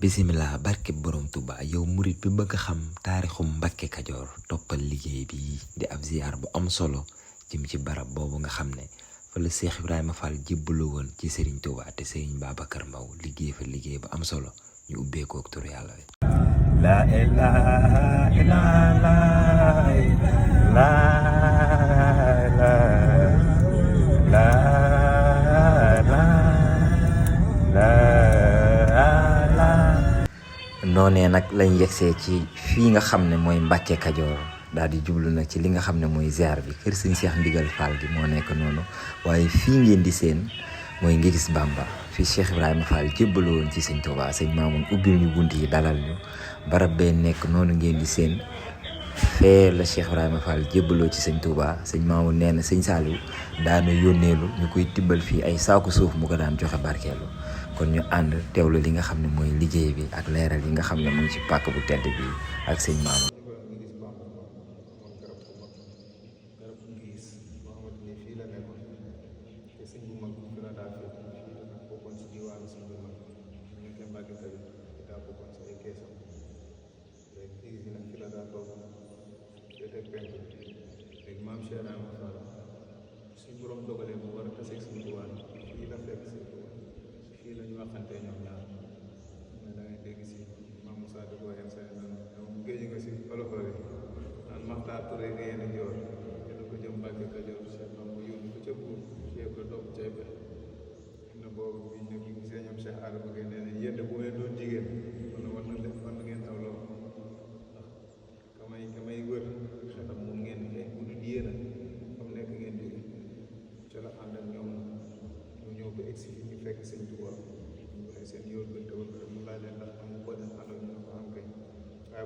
bisimilah barke borom Touba yow murit bi bëgg xam taarixum Mbàkke Kajoor toppal liggéey bi di ab ziar bu am solo jëm ci barab boobu nga xam ne fa la Cheikh Ibrahima Fall jébbaloo woon ci Serigne Touba te Serigne Babacar Mbow liggéey fa liggéey bu am solo ñu ubbee ko ak turu yàlla wi. La ilaha illallah noonee nag lañ yegsee ci fii nga xam ne mooy Mbàkke Kajoor daal di jublu nag ci li nga xam ne mooy ziar bi kër sëñ Cheikh Ndigal Fall gi moo nekk noonu waaye fii ngeen di seen mooy Ngirís Bamba fii Cheikh Ibrahima Fall jébbaloo woon ci sëñ Touba sëñ Maamun ubbil ñu bunt yi dalal ñu barab bee nekk noonu ngeen di seen fee la Cheikh Ibrahima Fall jébbaloo ci sëñ Touba sëñ Maamun nee na sëñ Saliou daana yónneelu ñu koy tibbal fii ay saaku suuf mu ko daan joxe barkeelu kon ñu ànd teewlu li nga xam ne mooy liggéey bi ak leeral yi nga xam ne mu ngi ci pàkk bu tedd bi ak sëñ Maamun.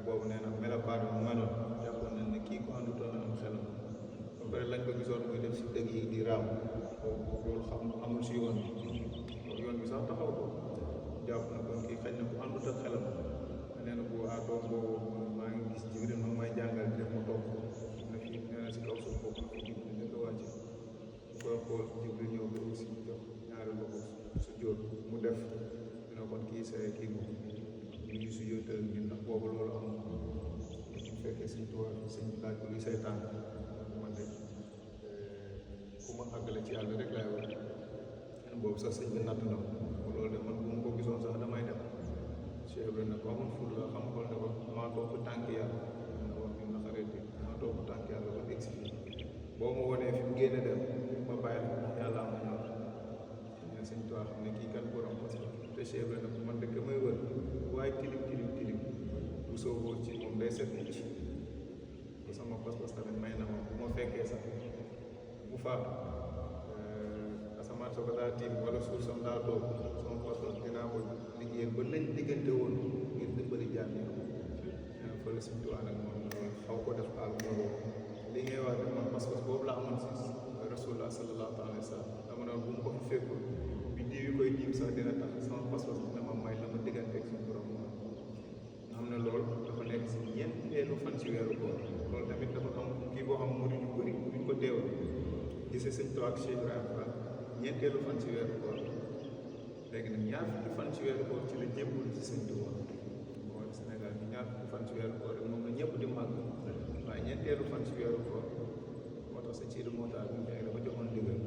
boobu nee na melokaan bi mu meloon jàppoon nañ ne kii ko àndutoon am xelam ba pare lañ ko gisoon muy def si dëgg yi di raam loolu xam amul si yoon bi sax taxaw ko jàpp na kon kii xëy na ku àndut ak xelam nee na bu doom boobu maa ngi gis Jibril ma may jàngal def ma toog na fii nee na si kaw suuf boobu Jibril njëkk a wàcc bu koy xool Jibril ñëw ba aussi jox ñaari loxo su jóot mu def dina kon kii say kii moom ñu si yóotal ñu ndax boobu loolu am bu fekkee suñ tubaab suñ laaj ko luy saytaan man de ku ma àggale ci yàlla rek laay wax boobu sax sëñ bi natt na loolu de man bu ma ko gisoon sax damay dem Cheikh Ibrahima ne ko amul ful la xam xool ne ko maa topp tànk yàlla na wax ñu naqaree bi maa topp tànk yàlla ba egsi fii boo ma wonee fi mu génne dem ma bàyyi la ndax yàlla am na ñor ne sëñ tubaab xam ne kii kan borom parce que te Cheikh Ibrahima ne ko man de ka may wër waaye tilim bu sooboo ci moom day set ci ko sama pas-pas tamit may na ma bu ma fekkee sax bu faatu asamaan soo ko daa tiim wala suuf sam daa toog sama pas-pas dinaa ko liggéeyal ba nañ diggante woon ngir dimbali jaam yi fële suñ tuwaa nag moom xaw ko def àll boobu li ngay wax ne man pas-pas boobu la amoon si rasulullah sallallahu alayhi wa sallam dama ne bu mu ko fi fekkul bi diw yi koy tiim sax dina tax sama pas-pas dina ma may la ma diggante ak suñu borom xam ne loolu dafa nekk si ñeenteelu fan ci weeru koor loolu tamit dafa am kii boo xam ne murid yu bëri duñ ko teewal gisee sëñ Tuubaa ak Cheikh Ibrahima Fall ñeenteelu fan ci weeru koor léegi nag ñaar fukki fan ci weeru koor ci la jébbul ci sëñ Tuubaa mooy Sénégal bi ñaar fukki fan ci weeru koor rek moom la ñëpp di màgg waaye ñeenteelu fan ci weeru koor moo tax sëñ Sidi Motaar bi mu nekk dafa joxoon ndigal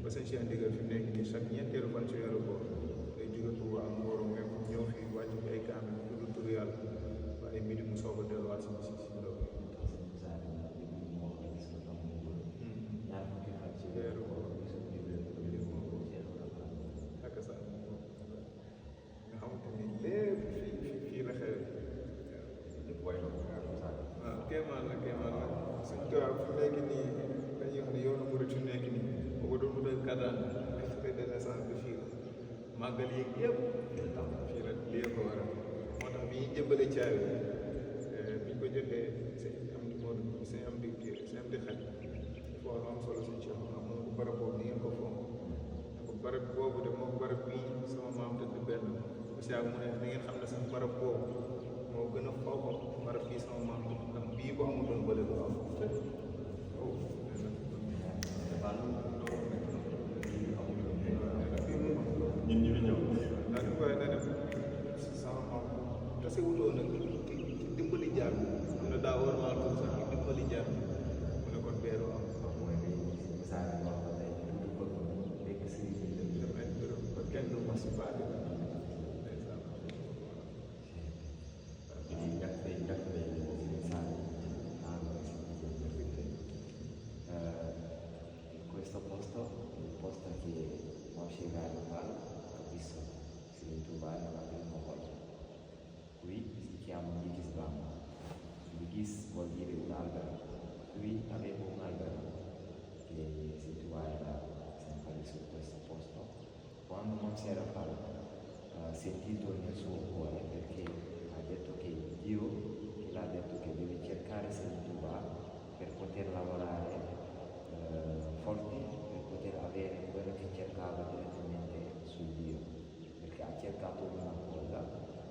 ba sëñ Cheikh ndigal fi mu nekk nii chaque ñeenteelu fan ci weeru koor day jóge Tuubaa am waroon même ñëw fii wàcc bi ay kaamil tudd tur yàlla ay midi mu soog a delluwaat si loolu weeru ak sax nga xamante ni lépp fii la xewee waaw kéemaan la suñ tubaab fu nekk nii dañuy wax ne yoonu murid fu nekk nii boo ko doon mu dal kadaan extrait de naissance bi fii la màggal yi yëpp fii la lii ko waral moo tax bi ñuy jëmbale caabi biñ ko jëlee sëñ am di moo sëñ am di xaj foo am solo suñ ci xam moom ko barab boobu ni ngeen ko fonk ko barab boobu de moom barab bii sama maam tëdd benn parce que mu ne da ngeen xam ne sax barab boobu moo gën a faw ko barab bii sama maam tëdd ndax bii bu amutoon bële du am ñun ñu ñëw daal di koy ne sama maam tase wutoo nag ki dimbali jaam mu ne daa war maa tudd sax ki dimbali jaam mu ne kon beeru am mooy li misaal bi wax tey du bëgg mu nekk sëriñ bi dem ay bërëb ba kenn du mas baati questo posto è il posto che Moshe Radical ha visto si ritrovava nella prima volta. Qui si chiama Ligis Bamba. Ligis vuol dire un albero. Qui avevo un albero che si trovava sempre su questo posto. Quando Moshe Radical ha sentito nel suo cuore perché ha detto che Dio l'ha detto che deve cercare se ritrovare per poter lavorare forti per poter avere quello che cercava direttamente su Dio, perché ha cercato una cosa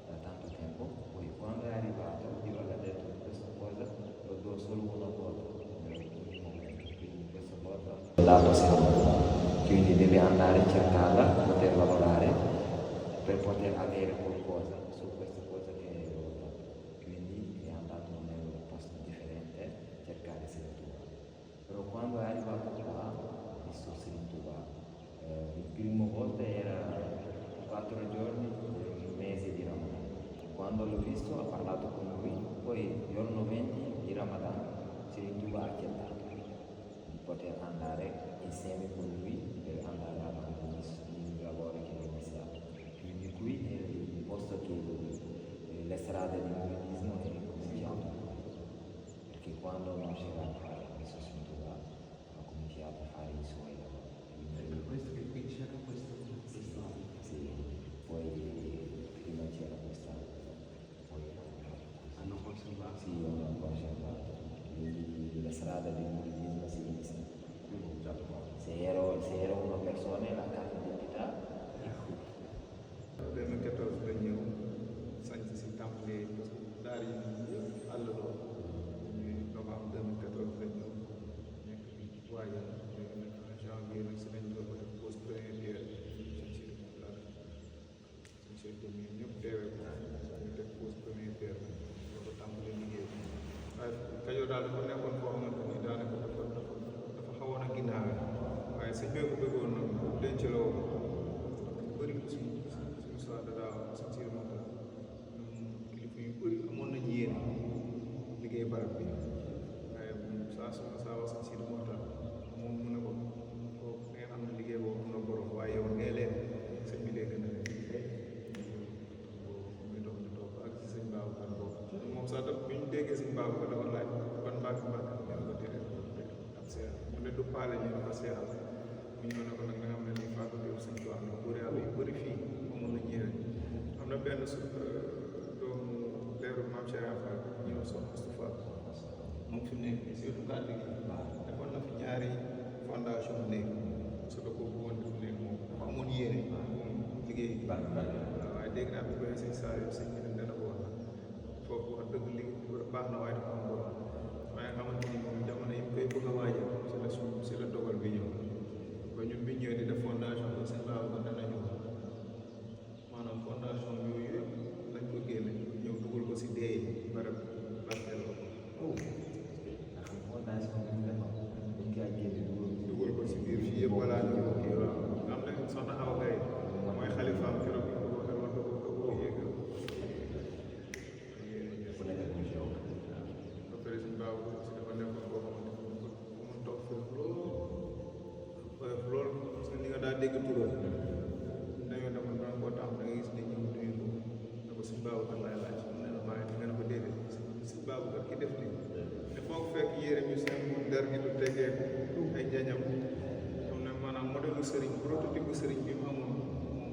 da tanto tempo, poi quando è arrivato Dio gli ha detto questa cosa lo do solo una volta nel momento, quindi questa volta l'ho dato sempre, quindi deve andare a cercarla, poter lavorare per poter avere qualcosa su questa cosa che è rotta, quindi è andato nel posto differente cercare se lo trova. Però quando è arrivato qua, visto Srintuva, il primo volta era 4 giorni, un mese di Ramadan. Quando l'ho visto ha parlato con lui, poi il giorno 20 di Ramadan Srintuva ha accettato di poter andare insieme con lui per andare avanti nel lavoro che ha iniziato. Quindi qui è il posto che le strade di muridismo è cominciato, perché quando non c'era a fare questo Srintuva ha cominciato a fare i suoi lavori. Per questo che qui c'era questo Sì, poi prima c'era questa, poi hanno conservato. sì, hanno conservato. Quindi la strada del muridismo si inizia. Se ero una persona la carta d'identità è qui. 2014 la ñëw sañ si tàmbalee parce que daara yi yëpp àll la novembre 2014 la ñëw nekk di waajal léegi nag en janvier nag si lañ doon ko def pose première pierre suñ si moom laa suñ si dem ñun ñëpp teewee ko ñu def pose première pierre doo ko tàmbalee liggéey waaye Kajoor daal dafa nekkoon foo xamante ni daanaka dafa xawoon a ginnaawe waaye sëñ bee ko bëggoon nag denc la woon bëri suñu soit da daa suñ si moom kilifa yu bëri amoon nañu yéene liggéey barab bi waaye saa wax suñ si moo tax moom mu ne ko kooku ngeen xam ne liggéey boobu am na borom waaye yow nee leen sëñ bi dégg na leen muy dox di topp ak si sëñ Babacar boobu moom sax daf bi ñu déggee sëñ Babacar dafa laaj ban mbàkk ngeen ko tere ab seex mu ne du paale ñu dafa seexal mu ñëw ne ko nag nga xam ne nii fàggu yow sëñ Tuubaa na góor yàlla yu bëri fii amoon na ñeneen am na benn doomu leeru maam Cheikh Fall ñëw sox Moustapha moom fi mu nekk nii si wetu kàddu gi defoon na fi ñaari fondation néeg su da ko bëggoon def néeg moom dafa amoon yéene liggéey gi waaye dégg naa bi koy sëñ saa yëpp sëñ bi ne dana ko wax foofu wax dëgg li baax na waaye dafa am borom waaye nga xamante ni moom jamono yi koy bëgg a waajal si la dogal bi ñëw ba ñun bi ñëwee di def fondation bi sëñ Ba ko dana ñëw maanaam fondation yooyu yëpp lañ ko génne ñëw dugal ko si dee barab barkeel ko dugal ko si biir fii yëpp balaa ñu ko kii waaw nga xam ne soxna Awa Gaye mooy xalifaam keroog bi ko waxee war ko yéegal ba pare suñ baaw si dafa nekkoon boo xamante ni mun toog foofu loolu parce que ni nga daa dégg turam dañoo demoon ba koo tax da nga gis ne ñëw nuyu ko ne ko suñ baabu kat laay laaj mu ne la maa ngi nga ne ko déedéet suñ baabu kat ki def nii te foo fekk yére ñu seen mun der gi du tegee ay njañam xam ne maanaam modèle sëriñ prototype sëriñ bi mu amoon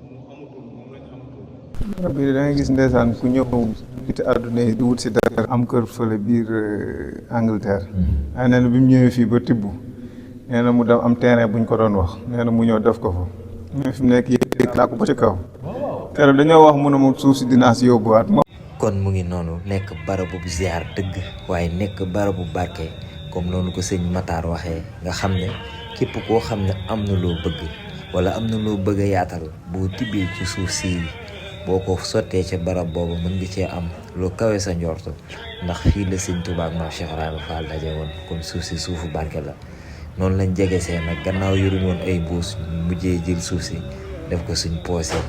mu amatul moom lañ amatul barab bi da ngay gis ndeysaan ku ñëw biti àdduna yi di wut si dara am kër fële biir Angleterre waaye nee na bi mu ñëwee fii ba tibb nee na mu dem am terrain buñ ko doon wax nee na mu ñëw def ko fa mais fi mu nekk yéeg laa ko ba ci kaw keroog dañoo wax mu ne moom suuf si dinaa si yóbbuwaat kon mu ngi noonu nekk barabu ziar dëgg waaye nekk barabu barke comme noonu ko sëñ Matar waxee nga xam ne képp koo xam ne am na loo bëgg wala am na loo bëgg a yaatal boo tibbee ci suuf si boo ko sottee ca barab boobu mën nga cee am lu kawe sa njortu ndax fii la sëñ Tuubaa ak Maam Cheikh Ibrahima Fall daje woon kon suuf si suufu barke la. noonu lañ jege see nag gannaaw yoruñ woon ay mbuus mujjee jël suuf si def ko suñ poos yi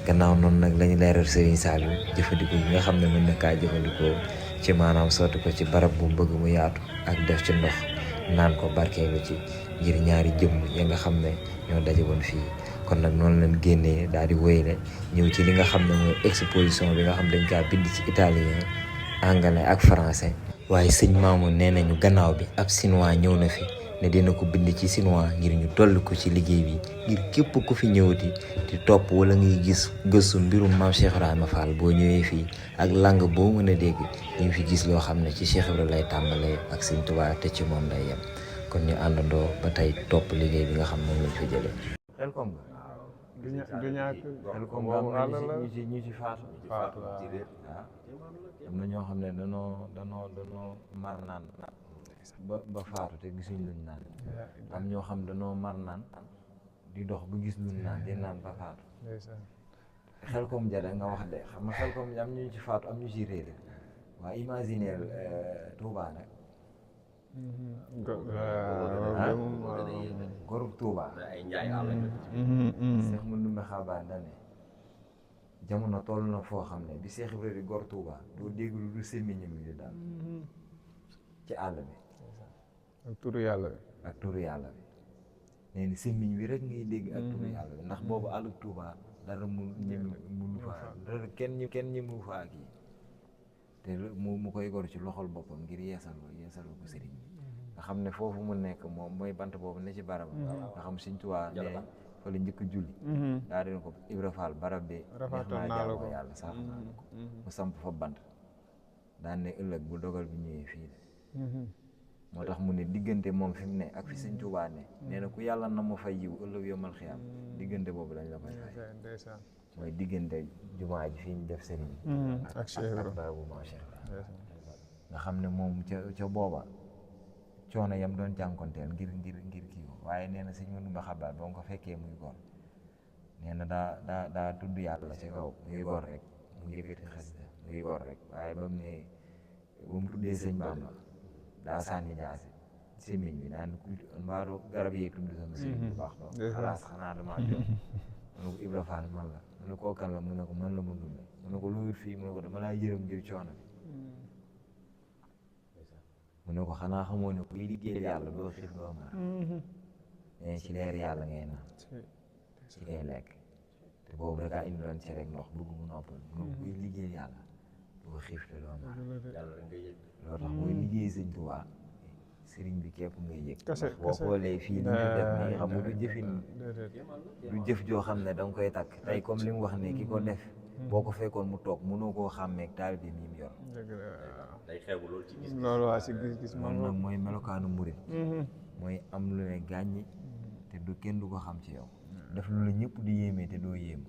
gannaaw noonu nag lañu leeral Serigne Saliou jëfandikoo yi nga xam ne mën na kaa jëfandikoo ci maanaam sotti ko ci barab bu bëgg mu yaatu ak def ci ndox naan ko barkeelu ci ngir ñaari jëmm ya nga xam ne ñoo daje woon fii. kon nag noonu leen génnee daal di wéyle ñëw ci li nga xam ne mooy exposition bi nga xam dañ kaa bind ci italien anglais ak français. waaye sëñ Mamoune nee nañu gannaaw bi ab chinois ñëw na fi ne dina ko bind ci chinois ngir ñu dolli ko ci liggéey bi ngir képp ku fi ñëwati di topp wala ngay gis gëstu mbirum Maam Cheikh Ibrahima Fall boo ñëwee fii ak langue boo mën a dégg ñu ngi fi gis loo xam ne ci Cheikh Ibrahima lay tàmbalee ak sëñ Tuubaa te ci moom lay yem. kon ñu àndandoo ba tey topp liggéey bi nga xam moom lañ fi jëlee. Welcome. du ñàkk Welcome am na ñu ci faatu. am na ñoo xam ne danoo mar naan ba faatu te gisuñ luñ naan. am ñoo xam danoo mar naan di dox ba gis luñ naan di naan ba faatu. Xelkom jada nga wax de xam nga Xelkom am ñu ci faatu am ñu ci réere waaye imaginer Touba nag. gorub Touba. Seex Mandumbe Xabaan dane jamono toll na foo xam ne bi Seex Ibra di gor Touba doo dégg lu du sémmiñam yi di daal ci àll bi ak turu yàlla bi nee ni sémmiñ bi rek ngay dégg ak turu yàlla bi ndax boobu àllub Touba dara mënu faa dara kenn ñëmu faa kii te mu koy gor ci loxol boppam ngir yeesal ko sëriñ bi nga xam ne foofu mu nekk moom mooy bant boobu ne ci barab nga xam Sëriñ Tuubaa ne fa la njëkk julli daa dina ko Ibra Fall barab bi neex naa jaamoo yàlla sax naa ko mu samp fa bant daan ne ëllëg bu dogal bi ñëwee fii moo tax mu ne diggante moom fi mu ne ak fi Sëriñ Tuubaa ne nee na ku yàlla na ma fay yiw ëllëg yomal xiyaam diggante boobu lañ la koy fay mooy diggante jumaa ji fi ñu def sëriñ ak barabu Maam Cheikh nga xam ne moom ca booba coono yam doon jànkonteel ngir kii ko waaye nee na sëñ Mandumbe Xabaan ba mu ko fekkee muy gor nee na daa tudd yàlla ci kaw muy gor rek mu yëkkati xasida muy gor rek waaye ba mu tuddee sëñ Bamba daa sànni jaasi sémmiñ bi naan mbaaru garab yee tudd sama sëriñ bu baax ba xalaas xanaa damaa jot mu ne ko Ibra Fall man la mu ne koo kan la mu ne ko man la Mandumbe mu ne ko lu wut fii mu ne ko dama laa yërëm ngir coono bi mu ne ko xanaa xamoo ne kuy liggéeyal yàlla doo xiif doo mar mais ci leer yàlla ngay naan ci ngay lekk te boobu da kaa indi doon ci rek ndox bëgg mu noppal mu ne kuy liggéeyal yàlla doo xiif te doo mar loolu tax mooy liggéey Sëñ Tuubaa sëriñ bi képp ngay yëg boo xoolee fii ni ñu def nii xam nga du jëf joo xam ne da nga koy takk tey comme li mu wax ne ki ko def boo ko fekkoon mu toog mënoo koo xàmmeeg taalibe bi mu yor day xeebu loolu ci gis loolu waa si gis moom nag mooy melokaanu murit mooy am lu ne gàññi te du kenn du ko xam ci yow def lu la ñëpp di yéemee te doo yéemu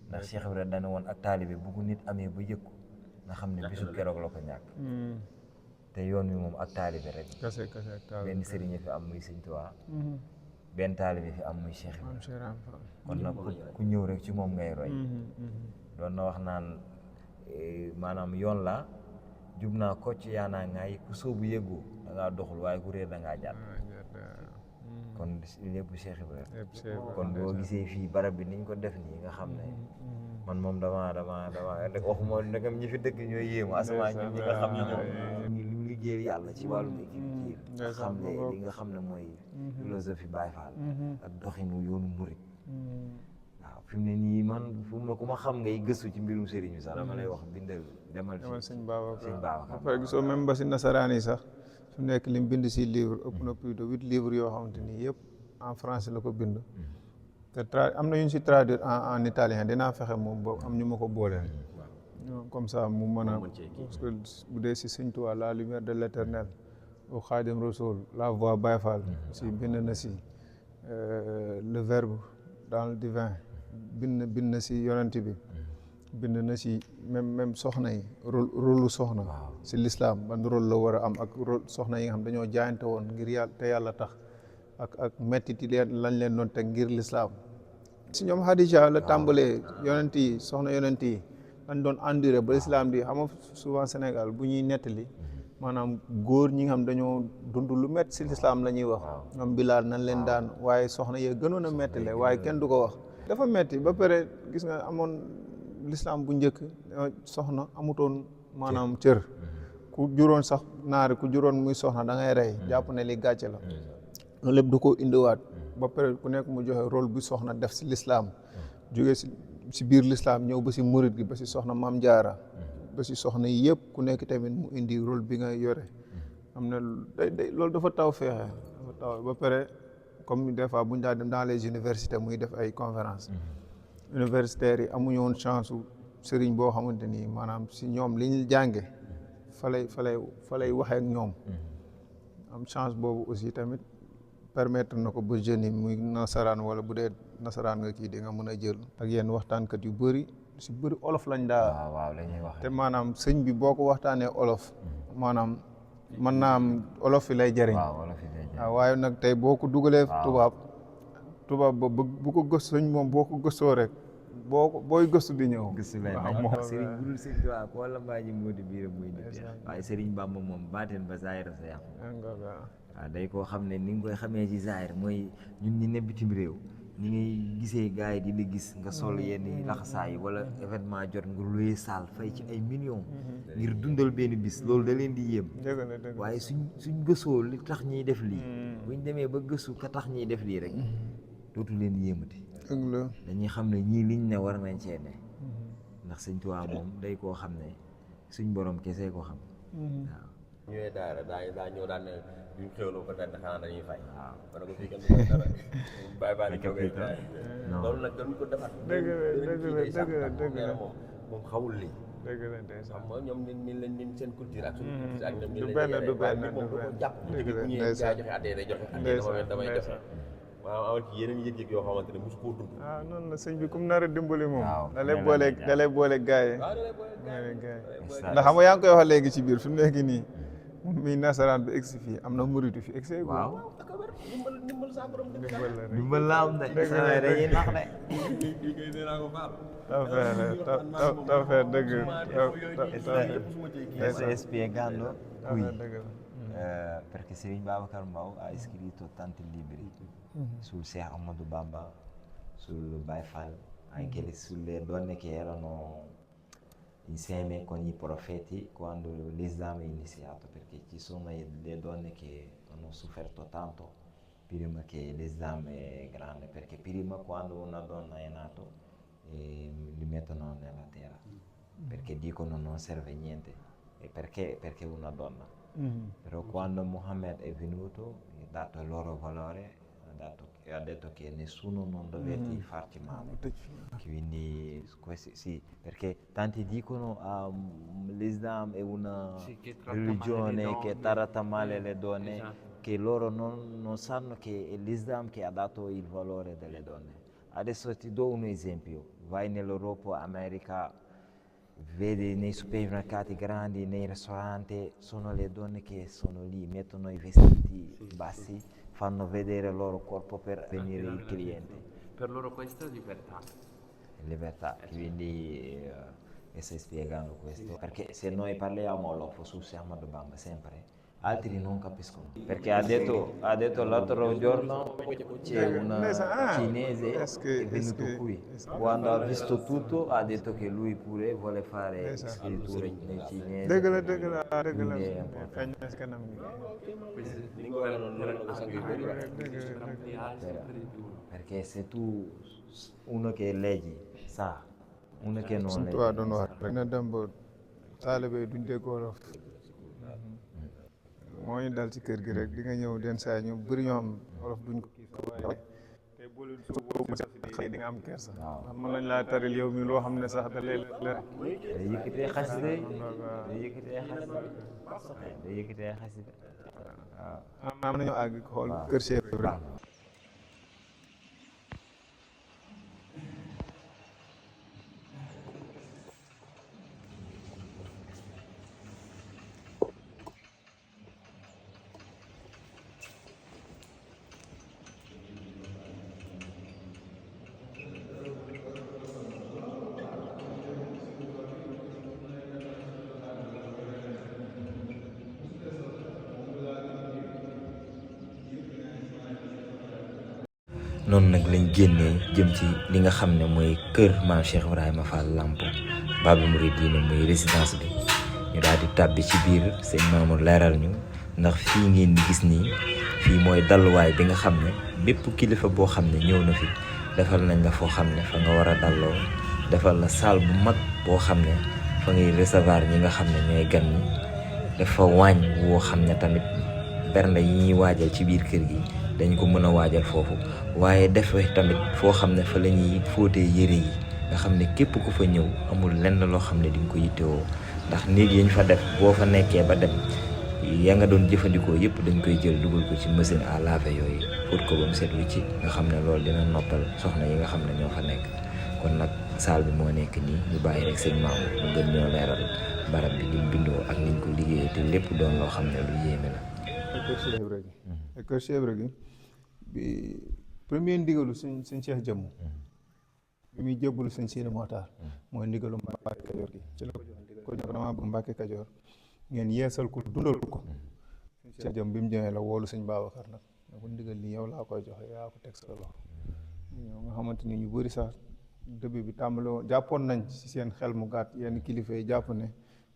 ndax Cheikh Ibrahima dana woon ak taalibe bu ko nit amee ba yëg ko nga xam ne bisu keroog la ko ñàkk te yoon wi moom ak taalibe rek benn sëriñ fi am muy Sëñ Tuubaa benn taalibe fi am muy Cheikh Ibrahima kon nag ku ñëw rek ci moom ngay roy doon na wax naan maanaam yoon la jub naa kocc yaanaa ngaay ku soobu yëggu da ngaa doxul waaye ku réer da ngaa jàdd kon lépp Cheikh Ibrahima kon boo gisee fii barab bi niñ ko def nii nga xam ne man moom dama waxuma ndegam ñi fi dëkk ñooy yéemu asamaan ñun ñi nga xam ne ñoom ñu liggéeyal yàlla ci wàllum écriture nga xam ne li nga xam ne mooy philosophie Baye Fall ak doxinu yoonu murit waaw fi mu ne nii man ku ma xam ngay gëstu ci mbirum sëriñ bi sax dama lay wax bindal demal sëñ Babacar après gisoo même ba si nasaraan yi sax su nekk lim bind si livre ëpp na plus de 8 livres yoo xamante ni yëpp en français la ko bind te am na yu ñu si traduire en italien dinaa fexe moom boobu am ñu ma ko booleel comme ça mu mën a parce que bu dee si Sëñ Tuubaa la lumière de l'éternel au Khadim Rasoul la voix Baye Fall si bind na si le verbe dans le divin bind na si yonent bi bind na si même soxna yi rôle soxna si l'islam ban rôle la war a am ak rôle soxna yi nga xam dañoo jaayante woon ngir yàlla te yàlla tax ak mettit yi lañ leen doon teg ngir l'islam si ñoom Xadija la tàmbalee yonent yi soxna yonent yi dañ doon enduré ba lislaam di xam nga souvent Sénégal bu ñuy nettali maanaam góor ñi nga xam dañoo dund lu métti si lislaam la ñuy wax ñoom Bilaal nañ leen daan waaye soxna yee gënoon a métti le waaye kenn du ko wax dafa métti ba pare gis nga amoon lislaam bu njëkk soxna amutoon maanaam cër ku juróon sax naari ku juróon muy soxna da ngay rey jàpp ne li gàcce la loolu lépp du ko indiwaat ba pare ku nekk mu joxe rôle bi soxna def si lislaam jóge si biir lislaam ñëw ba si murit gi ba si soxna Maam Jaara ba si soxna yi yëpp ku nekk tamit mu indi rôle bi nga yore am na day loolu dafa taw feexe dafa taw ba pare comme des fois bu ñu daa dem dans les universités muy def ay conférences universitaires yi amuñu woon chance su sëriñ boo xamante ni maanaam si ñoom li ñu jànge fa lay waxee ak ñoom am chance boobu aussi tamit permettre na ko ba jeunes yi muy nasaraan wala bu dee nasaraan nga kii di nga mën a jël ak yenn waxtaankat yu bëri si bëri olof lañ daa waaw la ñuy wax te maanaam sëñ bi boo ko waxtaanee olof maanaam mën naa am olof yi lay jëriñ waaw waaye nag tey boo ko dugalee tubaab ba bu ko gëstu sëñ moom boo ko gëstoo rek booy gëstu di ñëw gëstu lay sëriñ bu dul sëñ Tuubaa ko wala mbaa ji moo di biir muy di waaye sëriñ Bàmba moom baateen ba zaahir sa yàqu waaw day koo xam ne ni nga koy xamee ci zaahir mooy ñun ñi ne bitim réew ni ngay gisee gars yi di la gis nga sol yenn laxasaay wala événement jot nga luye saal fay ci ay millions ngir dundal benn bis loolu da leen di yéem waaye suñ gëstoo li tax ñiy def lii buñ demee ba gëstu ka tax ñiy def lii rek dootu leen yéemati dañuy xam ne ñii liñ ne war nañ cee ne ndax sëñ Tuubaa moom day koo xam ne suñ borom kese ko xam waaw ñëwee daara daa ñëw daan ne duñ xewloo ko daan xanaa dañuy fay waaw parce que fii kenn du dara bàyyi baa di jógee loolu nag dañ ko defaat dëgg la moom xamul lii xam nga ñoom nin seen culture ak suñu culture ak ñoom ñu leen moom da ko jàpp bu ñëwee gaa joxe addee day joxe addee damay joxe waaw amal ci yeneen yëg-yëg yoo xamante ne mosu koo dund noonu la sëñ bi comme nar a dimbali moom da lay boole gars yi ndax xam nga yaa ngi koy wax léegi ci biir fi mu nekk nii mi nasaraan bi egsi fii am na muritu fi egsi waaw ndimbal sa borom ndimbal la am de dañuy nax de tawfeex dëgg sto spiegando qui perché Serigne Babacar Mbow ha scritto tanti libri sul Cheikh Ahmadou Bamba, sul Baye Fall, anche sulle donne che erano insieme con i profeti quando l'Islam è iniziato, perché ci sono le donne che hanno sofferto tanto prima che l'Islam è grande, perché prima quando una donna è nata li mettono nella terra, perché dicono non serve niente, e perché è una donna. Però quando Muhammad è venuto ha dato il loro valore, ha detto che nessuno non dovete farci male, quindi sì, perché tanti dicono l'Islam è una religione che tratta male le donne, esatto. Che loro non sanno che è l'Islam che ha dato il valore delle donne. Adesso ti do un esempio, vai nell'Europa, America, vedi nei supermercati grandi, nei ristoranti, sono le donne che sono lì, mettono i vestiti bassi, fanno vedere il loro corpo per venire il cliente. Per loro questa è libertà. Libertà, quindi stai spiegando questo, perché se noi parliamo all'OFO su Ahmadou Bamba sempre, altri non capiscono, perché ha detto l'altro giorno c'è una cinese che è venuto qui, quando ha visto tutto ha detto che lui pure vuole fare scritture in cinese, perché se tu uno che leggi sa, uno che non leggi moo ñu dal ci kër gi rek di nga ñëw den saa ñu bëri ñoo xam olof duñ ko kii waaye tey boo leen sóoboo di nga am kersa ndax mën nañ laa taril yow mi loo xam ne sax da lay la yëkkatee xasida waaw am nañu àgg xool kër Cheikh Ibrahima noonu nag lañ génnee jëm ci li nga xam ne mooy kër maam Cheikh Ibrahima Fall Lamp Babou Mouridina muy résidence bi ñu daal di tàbbi ci biir sëñ Mamour leeral ñu ndax fii ngeen di gis nii fii mooy dalluwaay bi nga xam ne bépp kilifa boo xam ne ñëw na fi defal nañ la foo xam ne fa nga war a dalloo defal la salle bu mag boo xam ne fa ngay recevoir ñi nga xam ne ñooy gan ñi dafa waañ woo xam ne tamit bernde yi ñuy waajal ci biir kër gi dañ ko mën a waajal foofu waaye def tamit foo xam ne fa la ñuy fóotee yére yi nga xam ne képp ku fa ñëw amul lenn loo xam ne di nga ko yittewoo ndax néeg yi ñu fa def boo fa nekkee ba dem ya nga doon jëfandikoo yëpp dañ koy jël dugal ko ci machine à laver yooyu fóot ko ba mu set ci nga xam ne loolu dina noppal soxna yi nga xam ne ñoo fa nekk kon nag salle bi moo nekk nii ñu bàyyi rek sëñ Mamour mu gën ñoo leeral barab bi ni mu bindoo ak niñ ko liggéeyee te lépp doon loo xam ne lu yéeme la. Kër Cheikh Ibra gi bi premier ndigalu suñ Cheikh Jëmm bi muy jébbalu suñ Sidi Moxtaar mooy ndigalu Mbàkke Kajoor gi ci la ko jox dama bëgg Mbàkke Kajoor ngeen yeesal ko dundal ko suñ Cheikh Jëmm bi mu jëmee la woolu suñ Babacar nag ne ko ndigal li yow laa koy joxe yaa ko teg sa loxo ñoo nga xamante ni ñu bëri sax début bi tàmbale woon jàppoon nañ ci seen xel mu gàtt yenn kilifa yi jàpp ne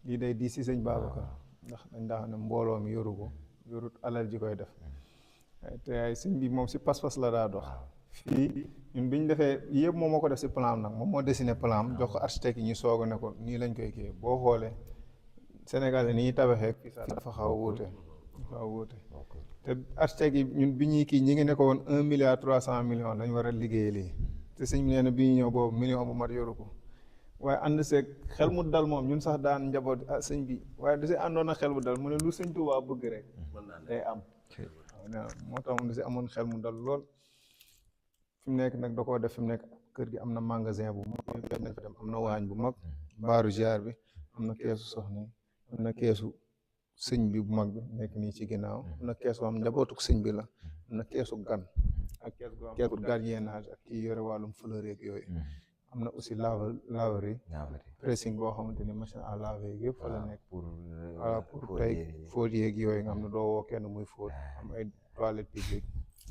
lii day di si sëñ Babacar ndax dañ daa xam ne mbooloo mi yoru ko yorut alal ji koy def te ay sëñ bi moom si pas-pas la daa dox fii ñun bi ñu defee yëpp moom moo ko def si plan nag moom moo dessiné plan jox ko architecte yi ñu soog a ne ko nii lañ koy kii boo xoolee Sénégal yi ni ñuy tabaxee fii dafa xaw a wuute te architecte yi ñun bi ñuy kii ñi ngi ne ko woon 1,3 milliard lañ war a liggéey lii te sëñ bi nee na bi ñu ñëw boobu million bu mat yoru ko waaye ànd seeg xel mu dal moom ñun sax daan njaboot sëñ bi waaye da si àndoon na xel mu dal mu ne lu sëñ Tuubaa bëgg rek day am moo tax mu da si amoon xel mu dal lool fi mu nekk nag da koo def fi mu nekk kër gi am na magasin bu mag nañ fa dem am na waañ bu mag mbaaru ziar bi am na keesu soxna am na keesu sëñ bi bu mag bi nekk nii ci ginnaaw am na kees boo xam njabootuk sëñ bi la am na keesu gan ak keesu gardiennage ak kii yore wàllum fleur yeeg yooyu am na aussi laverie pressing boo xamante ni machine à laver yëpp fa la nekk pour tey fóot yeeg yooyu nga xam ne doo woo kenn muy fóot am ay toilette publique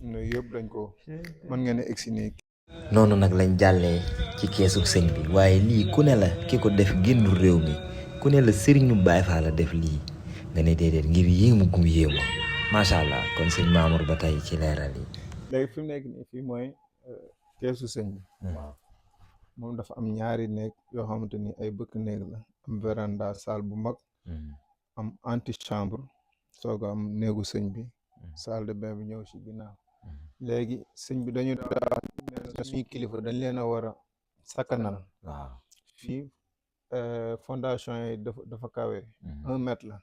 no yëpp dañ ko mën ngeen a egsi nii noonu nag lañ jàllee ci keesug sëñ bi waaye lii ku ne la ki ko def génnul réew mi ku ne la sëriñu Baay Faal la def lii nga ne déedéet ngir yéemu gum yéemu macha allah kon sëñ Mamour ba tey ci leeral yi. léegi fi mu nekk nii fii mooy keesu sëñ bi moom dafa am ñaari néeg yoo xamante ni ay bëkk néeg la am véranda salle bu mag am antichambre soog am néegu sëñ bi salle de bain bi ñëw ci ginnaaw léegi sëñ bi dañu daa suñu kilifa dañ leen a war a sakkanal fii fondation yi dafa kawe 1 mètre la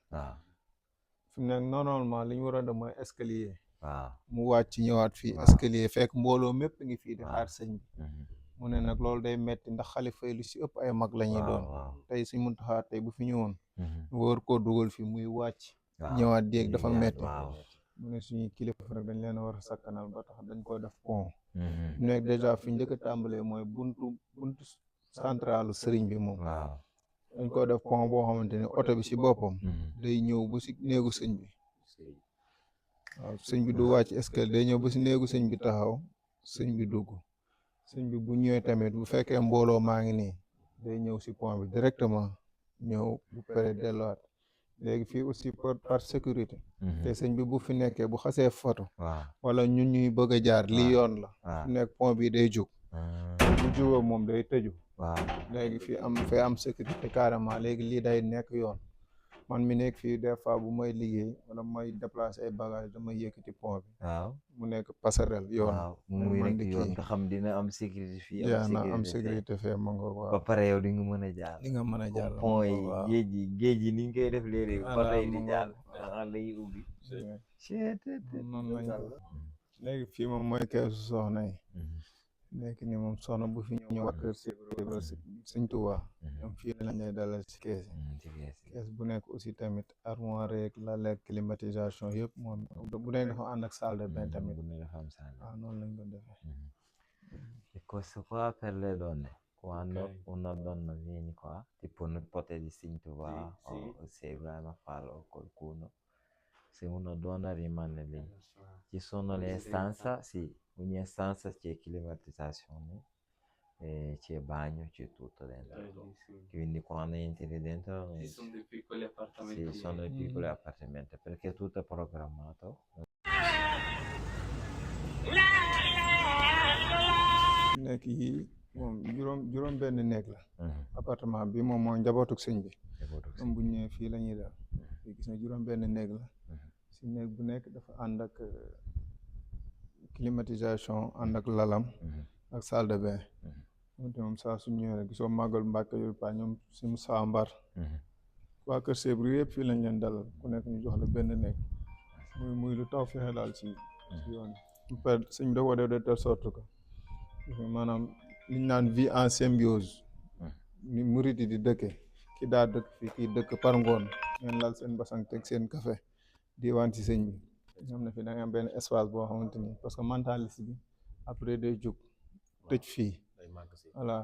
fi mu nekk normalement li ñu waroon def mooy escalier mu wàcc ñëwaat fii escalier fekk mbooloo mépp ngi fii di xaar sëñ bi mu ne nag loolu day metti ndax xalifa yi lu si ëpp ay mag la ñuy doon tey suñ Muntaxa tey bu fi ñëwoon wóor koo dugal fi muy wàcc ñëwaat déeg dafa metti mu ne suñuy kilifa rek dañ leen a war a sakkanal ba tax dañ koy def pont nekk dèjà fi njëkk a tàmbalee mooy buntu centralu sëriñ bi moom dañ koy def pont boo xamante ni oto bi si boppam day ñëw ba si néegu sëñ bi waaw sëñ bi du wàcc escalier day ñëw ba si néegu sëñ bi taxaw sëñ bi dugg sëñ bi bu ñëwee tamit bu fekkee mbooloo maa ngi nii day ñëw si pont bi directement ñëw bu pare delluwaat léegi fii aussi par sécurité te sëñ bi bu fi nekkee bu xasee photo wala ñun ñuy bëgg a jaar lii yoon la fu nekk pont bi day jóg bu jógee moom day tëju léegi fii am sécurité carrément léegi lii day nekk yoon man mi nekk fii des fois bu may liggéey wala may déplacer ay bagages damay yëkkati pont bi mu nekk passerelle yoon muy nekk yoon nga xam dina am sécurité fii am sécurité fee ma nga waaw ba pare yow di nga mën a jaar di nga mën a jaar pont yi géej yi ni ñu koy def léegi bato yi di jaar lay ubbi noonu lañ léegi fii moom mooy keesu soxna yi nekk ni moom soxna bu fi ñëw kër sëñ Tuubaa ñoom fii lañ lay dalal ci kees yi kees bu nekk aussi tamit armoire rek la lekk climatisation yëpp moom bu nekk dafa ànd ak salle de bain tamit waaw noonu lañ ko defee questo qua per le donne quando una donna viene qua tipo nipote di Sëñ Tuubaa o se Ibrahima Fall o qualcuno se uno dona rimane lì. Ci sono le stanze, sì, ogni stanza c'è climatizzazione, c'è bagno, c'è tutto dentro. Quindi quando entri dentro Ci sono dei piccoli appartamenti. sì, sono dei piccoli appartamenti perché tutto è programmato. nekk yi moom juróom benn néeg la appartement bi moom mooy njabootuk sëñ bi moom bu ñëwee fii la ñuy def fii gis nga juróom benn néeg la si néeg bu nekk dafa ànd ak climatisation ànd ak lalam ak salle de bain moom te moom saa su ñëwee rek gisoo màggal Mbàkke yu pa ñoom suñu saambar waa kër Sèvres yëpp fii lañ leen dalal ku nekk ñu jox la benn néeg muy lu taw fexe daal si yoon per sëñ bi da ko def de telle sorte que maanaam liñ naan vie en symbiose ni murit yi di dëkke ki daa dëkk fii kii dëkk par ngoon ngeen lal seen basang teg seen café diwaan ci sëñ bi xam ne fii da nga am benn espace boo xamante ni parce que mentaliste bi après day jóg tëj fii voilà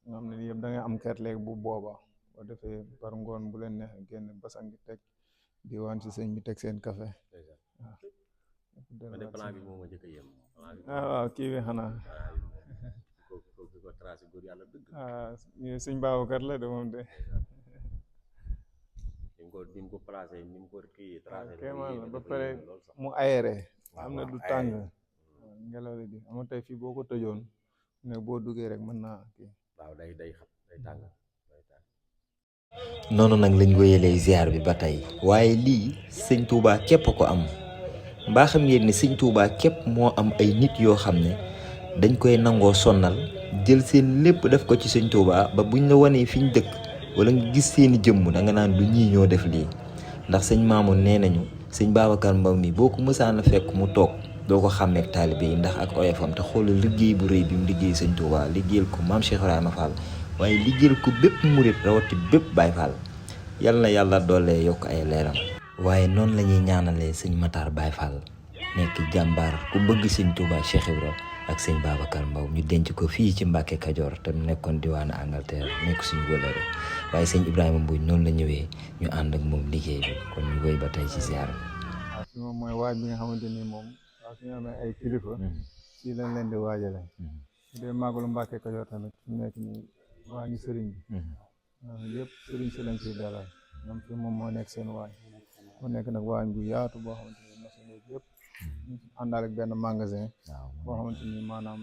nga xam ne yëpp da ngay am kër léegi bu boobaa boo defee par ngoon bu leen neexee génn basang bi teg diwaan ci sëñ bi teg seen café man de plan bi moo ma njëkk a yem. waaw kii bi xanaa ko tracé góor yàlla dëgg. sëñ Babacar la de moom de. ni mu ko placé ni mu ko kii tracé. kéemaan la ba pare mu aéré. am na du tàng. ngelaw li di ama tey fii boo ko tëjoon ne boo duggee rek mën naa kii. waaw day xam day tàng. noonu nag lañ wéyalee ziar bi ba tey waaye lii sëñ Touba képp ko am mbaa xam ngeen ni sëñ Touba képp moo am ay nit yoo xam ne dañ koy nangoo sonnal jël seen lépp def ko ci sëñ Touba ba buñ la wanee fi ñu dëkk wala nga gis seeni jëmm da nga naan du ñii ñoo def lii ndax sëñ Mamoun nee nañu sëñ Babacar Mbow mi boo ko mësaan a fekk mu toog doo ko xàmmeek taalibe yi ndax ak oyofam te xoolal liggéey bu rëy bi mu liggéey sëñ Touba liggéeyal ko maam Cheikh Ibrahima Fall waaye liggéeyal ko bépp murit rawati bépp Baay Fall yal na yàlla doole yokk ay leeram waaye noonu la ñuy ñaanalee sëñ Matar Baay Fall nekk jàmbaar ku bëgg sëñ Touba Cheikh Ibra ak sëñ Babacar Mbow ñu denc ko fii ci Mbàkke Kajoor te mu nekkoon diwaanu Angleterre nekk suñu wëlëre waaye sëñ Ibrahima Mbuuj noonu la ñëwee ñu ànd ak moom liggéey bi kon ñu wéy ba tey ci ziar bi. waaw fi moom mooy waaj bi nga xamante ni moom waaw su ñu amee ay kilifa fii lañ leen di waajale su dee màggalu Mbàkke Kajoor tamit su nekk ni waa ngi sëriñ bi yëpp sëriñ si lañ ciy dalal ñoom fi moom moo nekk seen waañ moo nekk nag waañ bu yaatu boo xamante ni machine yëpp àndaal ak benn magasin boo xamante ni maanaam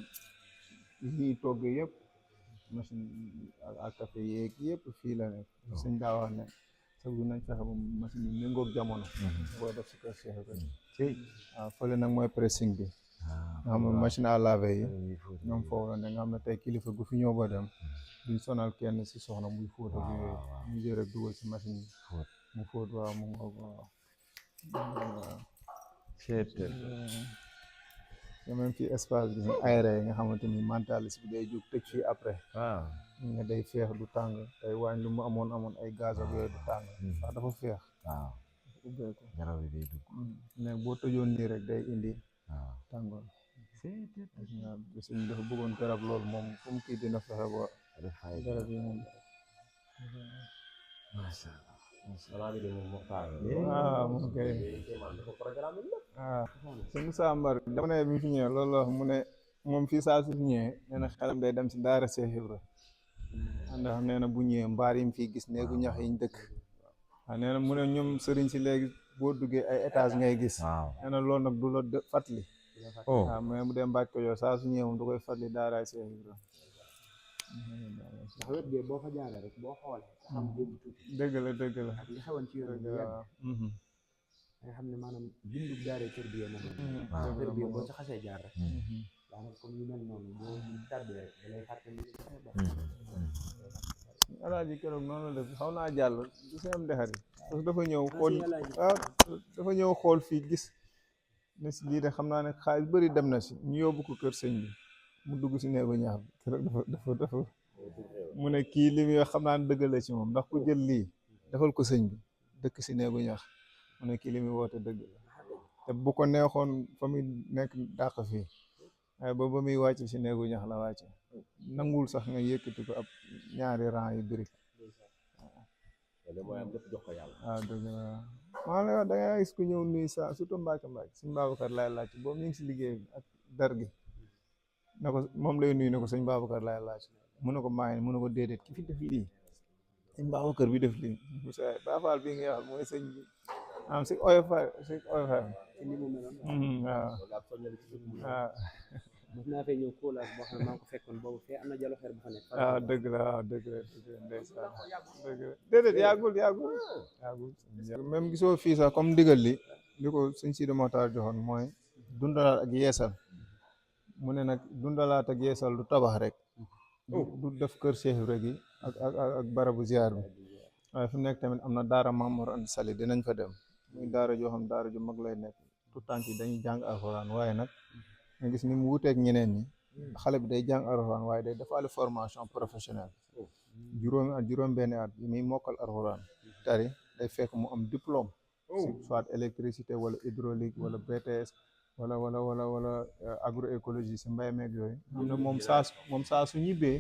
lii togg yëpp machine ak café yeeg yëpp fii la nekk suñ daa wax ne sax nañ fexe ba machine yi méngoog jamono boo def si kër Cheikh waaw fële nag mooy pressing bi nga xam ne machine à laver yi ñoom foofu la ne nga xam ne tey kilifa gu fi ñëw ba dem duñ sonal kenn si soxna muy fóot ak yooyu ñu jël rek dugal si machine yi mu fóot waaw mu ngoog waaw même fii espace bi aéré yi nga xamante ni mentaliste bi day jóg tëj fii après waaw nga day feex du tàng tey waañ lu mu amoon ay gaz ak yooyu du tàng ndax dafa feex waaw ubbeeku ngelaw li day dugg mais boo tëjoon nii rek day indi tàngoor suñ dafa bëggoon garab loolu moom comme kii dina fexe ba garab yi moom macha allah moom kay waaw sëñ Moussa Mbar dama ne bi fi ñëwee loolu la mu ne moom fii saa su fi ñëwee nee na xelam day dem si daara Cheikh Ibra ndax nee na bu ñëwee mbaar yi mu fii gis néegu ñax yiñ dëkk waaw nee na mu ne ñoom sëriñ si léegi boo duggee ay étage ngay gis nee na loolu nag du la fàttali waaw mais mu dem Mbàkke Kajoor saa su ñëwee moom da koy fàttali daaraay Cheikh Ibra ndax wet gee boo fa jaaree rek boo xoolee xam boobu tuuti dëgg la ak li xewoon ci yoon bi yàgg nga xam ne maanaam bindu daaree kër bi moom kër bi boo ci xasee jaar rek daanaka comme yu mel noonu boo tàbbee rek da lay fàttali alaaji keroog noonu la def xaw naa jàll du si am dexar yi parce que dafa ñëw xool dafa ñëw xool fii gis ne si lii de xam naa ne xaalis bëri dem na si ñu yóbbu ko kër sëñ bi mu dugg si néegu ñax bi keroog dafa mu ne kii li muy wax xam naa ne dëgg la ci moom ndax ku jël lii defal ko sëñ bi dëkk si néegu ñax mu ne kii li muy woote dëgg la te bu ko neexoon fa muy nekk dàq fii waaye ba muy wàcc si néegu ñax la wàcce nangul sax nga yëkkati ko ab ñaari rang yu birik mooy am lépp jox ko yàlla. waaw dëgg la maa ngi lay wax da ngay gis ku ñëw nuyu sa surtout Mbacke sëñ Babacar laay laaj boobu ñu ngi si liggéey bi ak dar gi ne ko moom lay nuyu ne ko sëñ Babacar laay laaj mu ne ko maa ngi mu ne ko déedéet ki fi def lii sëñ Babacar bi def lii Bafaal bii nga wax mooy sëñ bi am si oyofal ci ni mu meloon waaw waaw mos naa fee ñëw kóolaas boo xam ne maa ngi ko fekkoon boobu fee am na jalo xeer bu fa nekk waaw dëgg la waaw dëgg la ndeysaan dëgg la déedéet yàggul même gisoo fii sax comme ndigal li ko sëñ Sidi Mokhtar joxoon mooy dundalaat ak yeesal mu ne nag dundalaat ak yeesal du tabax rek du def kër Cheikh Ibra gi ak barabu ziar bi waaye fi mu nekk tamit am na daara Mamour Anta Sali dinañ fa dem muy daara joo xam daara ju mag lay nekk tout tànk yi dañuy jàng alxuraan waaye nag nga gis ni mu wuteeg ñeneen ñi xale bi day jàng alxuraan waaye day defaale formation professionnelle juróomi at juróom-benni at yi muy mokkal alxuraan tari day fekk mu am diplôme soit électricité wala hydraulique wala BTS wala agroécologie si mbay meeg yooyu xam ne moom saa su ñibbee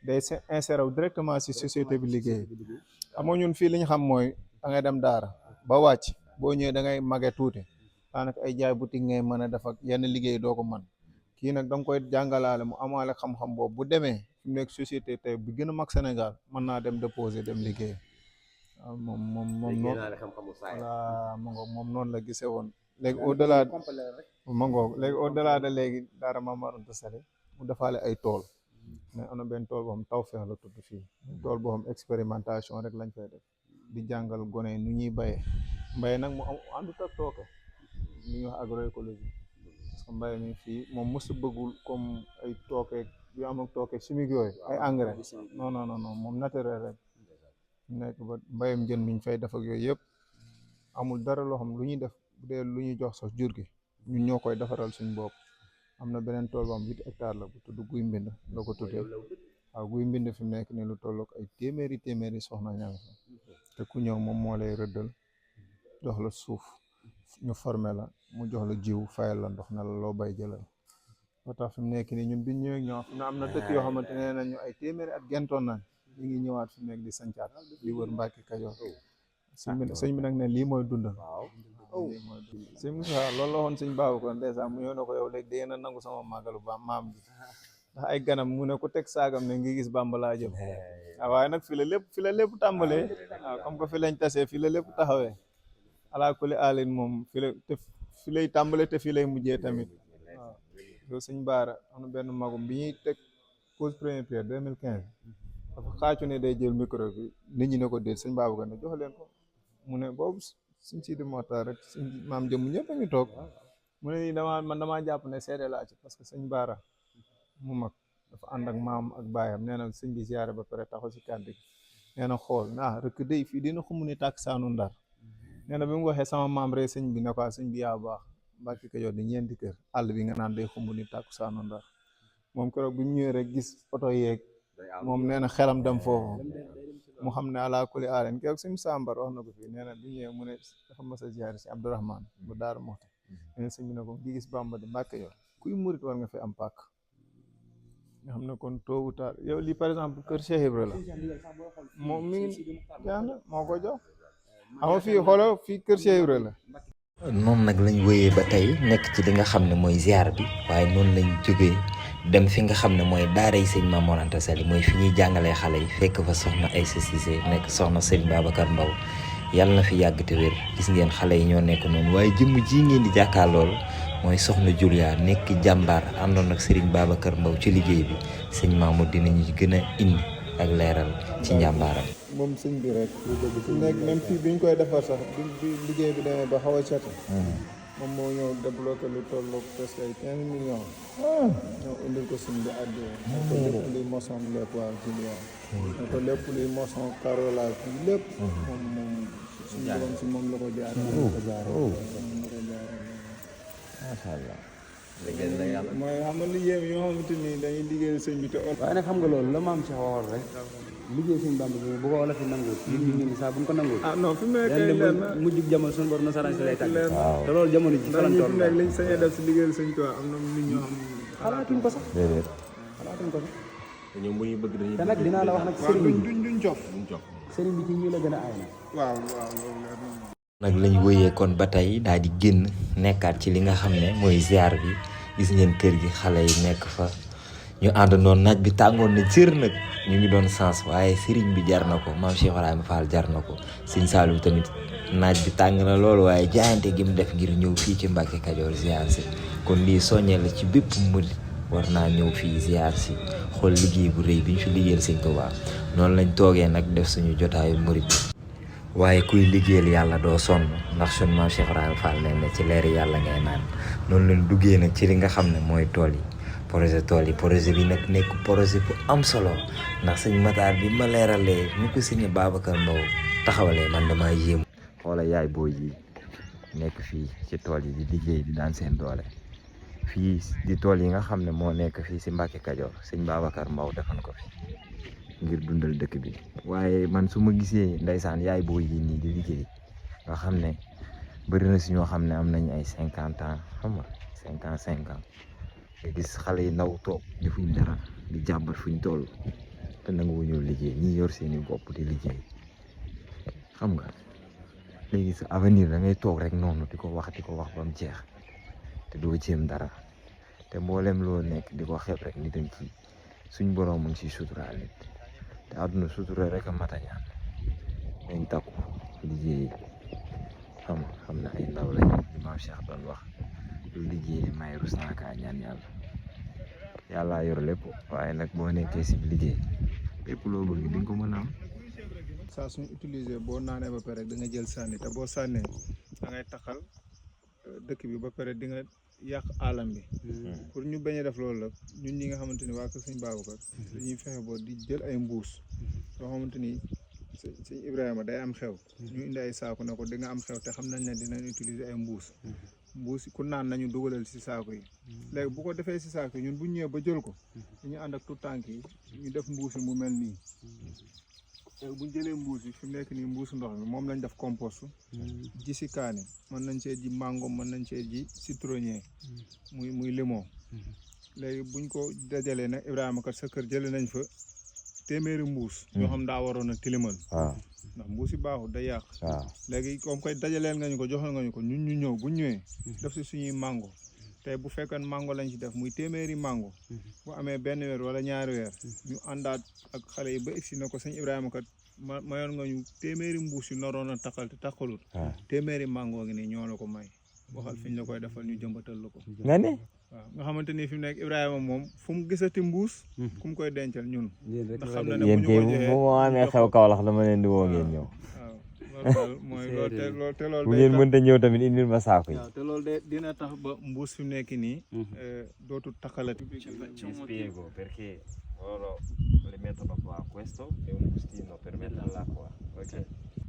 day insérer directement si société bi liggéey xam nga ñun fii li ñu xam mooy da ngay dem daara ba wàcc boo ñëwee da ngay mage tuuti daanaka ay jaay boutique ngay mën a def ak yenn liggéey doo ko mën kii nag da nga koy jàngalaale mu amaale xam-xam boobu bu demee fi mu nekk société tey bi gën a mag Sénégal mën naa dem déposer dem liggéey waaw moom noonu voilà moom noonu la gisee woon léegi au delà léegi au delà de léegi daara Mamour Anta Sali mu defaale ay tool mais am na benn tool boo xam Tawfekh la tudd fii tool boo xam expérimentation rek lañ fay def di jàngal gone yi nu ñuy bayee mbay nag mu am àndut ak tooke li ñuy wax agroécologie parce que mbay mi fii moom mosu bëggul comme ay tooke yu am ak tooke chimique yooyu ay engrais non moom naturel rek nekk ba mbayam jën miñ fay def ak yooyu yëpp amul dara loo xam lu ñuy def bu dee lu ñuy jox sax jur gi ñun ñoo koy defaral suñ bopp am na beneen tool boo xam 8 hectares la bu tudd guy mbind la ko tuddee waaw guy mbind fi mu nekk ni lu tollook ay téeméeri soxna ña nga fa te ku ñëw moom moo lay rëddal jox la suuf ñu formé la mu jox la jiw fayal la ndox na la loo bay jëlal moo tax fi mu nekk nii ñun biñ ñëwee ñoo fi am na dëkk yoo xamante ne nañu ay téeméeri at gentoon nañ ñu ngi ñëwaat fi mu nekk di sancaat di wër Mbàkke Kajoor sëñ bi nag ne lii mooy dundal sëñ Moussa loolu la woon sëñ Babacar ndeysaan mu ñëw ne ko yow léegi da ngeen a nangu sama màggalu maam bi ndax ay ganam mu ne ku teg saagam ne ngi gis Bàmba laa jëm waaye nag fi la lépp tàmbalee waaw comme que fi lañ tasee fi la lépp taxawee alaa kulli aalin moom fi lay tàmbalee te fi lay mujjee tamit waaw yow sëñ Baara am na benn magum bi ñuy teg pose première pierre 2015 dafa xaacu ne day jël micro bi nit ñi ne ko déet sëñ Babacar ne jox leen ko mu ne boobu suñ Sidi Mokhtar rek suñ maam jëmm ñëpp a ngi toog mu ne nii damaa jàpp ne seede laa ci parce que sëñ Baara mu mag dafa ànd ak maam ak baayam nee na sëñ bi ziyaare ba pare taxaw si kàddu gi nee na xool rek day fii dina xumu ni tàkk saanu Ndar nee na bi mu waxee sama maam rek sëñ bi ne ko sëñ bi yaa baax Mbàkke Kajoor di ñeenti kër àll bi nga naan day xumu ni tàkk saanu Ndar moom keroog bi mu ñëwee rek gis oto yeeg moom nee na xelam dem foofu mu xam ne alaa kulli aalen keroog suñu sàmbar wax na ko fii nee na bi ñëwee mu ne dafa mas a ziyaare si Abdourahmane bu Daaru Muxti nee na sëñ bi ne ko gi gis Bàmba di Mbàkke Kajoor kuy murit war nga fi am pàkk nga xam ne kon tôt ou tard yow lii par exemple kër Cheikh Ibra la moom mi ngi jaana moo ko jox ama fii xoolo fii kër Cheikh Ibra la noonu nag lañ wéyee ba tey nekk ci li nga xam ne mooy ziar bi waaye noonu lañ jógee dem fi nga xam ne mooy daara yi sëñ Mamour Anta Sali mooy fi ñuy jàngalee xale yi fekk fa soxna Aïssa Cissé nekk soxna sëñ Babacar Mbaw yàlla na fi yàgg te wér gis ngeen xale yi ñoo nekk noonu waaye jëmm ji ngeen di jàkkaar lool mooy soxna Julia nekk jàmbaar àndoon ak Serigne Babacar Mbaw ci liggéey bi sëñ Mamour dinañu gën a indi ak leeral ci njàmbaaram. moom sëñ bi rek nekk même fii biñ koy defar sax bi liggéey bi demee ba xaw a cati moom moo ñëw débloqué lu tolloog presque ay 15 millions ñoo indil ko sëñ bi addi ko lépp luy moçon lépp waa Julia ko lépp luy moçon carrelage bi lépp moom suñu borom si moom la ko jaar macha allah. mooy xam nga liggéey yoo xamante ni dañuy liggéeyal sëñ bi te waaye nag xam nga loolu la maam si waxoon rek liggéey suñu Bàmba bi bu ko wala fi nanguwul nit ñi saa bu ñu ko nanguwul non fi mu nekk leer na mujjug jamono suñu borom nasaraan si lay tàgg te loolu jamono ji fa lañ toll nekk liñ sañee def si liggéeyal sëñ Tuubaa am na nit ñoo xam xalaatuñ ko sax déedéet xalaatuñ ko sax te ñoom bu ñuy bëgg dañuy te nag dinaa la wax nag sëriñ bi duñ cof sëriñ bi ci ñii la gën a aay nag. waaw loolu leer na. nag lañ wëyee kon ba tey daal di génn nekkaat ci li nga xam ne mooy ziar bi gis ngeen kër gi xale yi nekk fa ñu àndandoon naaj bi tàngoon na jër nag ñu ngi doon sens waaye sëriñ bi jar na ko maam Cheikh Ibrahima Fall jar na ko sëñ Saliou tamit naaj bi tàng na loolu waaye jaayante gi mu def ngir ñëw fii ci Mbacke Kajoor ziar si kon lii soññee la ci bépp murid war naa ñëw fii ziar si xool liggéey bu rëy bi ñu fi liggéeyal sëñ Tuubaa noonu lañ toogee nag def suñu jotaayu murid waaye kuy liggéeyal yàlla doo sonn ndax sun maam Cheikh Ibrahima Fall nee na ci leeri yàlla ngay naan noonu lañ duggee nag ci li nga xam ne mooy tool yi projet bi nag nekk projet bu am solo ndax sëñ Matar bi ma leeralee ni ko sëñ Babacar Mbow taxawalee man damaa yéemu xoola yaay booy yi nekk fii ci tool yi di liggéey di daan seen doole fii di tool yi nga xam ne moo nekk fii si Mbacke Kajoor sëñ Babacar Mbow defoon ko fi ngir dundal dëkk bi waaye man su ma gisee ndeysaan yaay booy yi nii di liggéey nga xam ne bëri na si ñoo xam ne am nañ ay 50 ans xam nga 55 ans nga gis xale yi ndaw toog defuñ dara di jàmbat fuñ toll te nangu ñëw liggéey ñi yor seeni bopp di liggéey xam nga léegi sa avenir da ngay toog rek noonu di ko wax ba mu jeex te doo jéem dara te mboolem loo nekk di ko xeeb rek ni dañ ci suñ borom mu ngi siy suturaal nit te àdduna sutura rek a mat a ñaan dañ takku liggéey xam na ay ndaw lañ li maam Cheikh doon wax lu liggéey may rus naa kaa ñaan yàlla yor lépp waaye nag boo nekkee si liggéey lépp loo bëgg di nga ko mën a am. saa suñ utiliser boo naanee ba pare da nga jël sànni te boo sànnee da ngay taxal dëkk bi ba pare di nga yàq alam bi. pour ñu bañ a def loolu la ñun ñi nga xamante ni waa kër sëñ Babacar dañuy fexe boo di jël ay mbuus yoo xamante ni sëñ Ibrahima day am xew. ñu indi ay saako ne ko di nga am xew te xam nañ ne dinañ utiliser ay mbuus ku naan nañu dugalal si saako yi. léegi bu ko defee si saako yi ñun bu ñëwee ba jël ko dañu ànd ak tout tànk yi ñu def mbuus yi mu mel nii. léegi bu ñu jëlee mbuus yi fi mu nekk nii mbuusu ndox mi moom lañ def compost. ji si kaani mën nañ see ji mango mën nañ see ji citronnier muy limon. léegi buñ ko dajalee nag Ibrahima kat sa kër jëlee nañ fa téeméeri mbuus. yoo xam daa waroon a tilimal. waaw ndax mbuus yi baaxul day yàq. waaw léegi comme koy dajaleel nga ñu ko joxal nga ñu ko ñun ñu ñëw bu ñëwee. def si suñuy mango. te bu fekkoon mango lañ ci def muy téeméeri mango. bu amee benn weer wala ñaari weer. ñu àndaat ak xale yi ba egsi na ko sëñ Ibrahima kat mayoon nga ñu téeméeri mbuus yu naroon a taxal te taxalut. téeméeri mango ngi nii ñoo la ko may. waxal fi ñu la koy defal ñu jëmbatal la ko. nga ne. waaw nga xamante ni fi mu nekk Ibrahima moom fu mu gisati mbuus. ku mu koy dencal ñun. ndax xam na ne yéen kay bu ma amee xew Kaolack dama leen di woo ngeen ñëw. mooy loolu te loolu bu ngeen mënta ñëw tamit indil ma saako yi. waaw te loolu de dina tax ba mbuus fi mu nekk nii. dootul takkalati. Spiego perché loro le mettono qua questo è un bustino per mettere l'acqua, ok?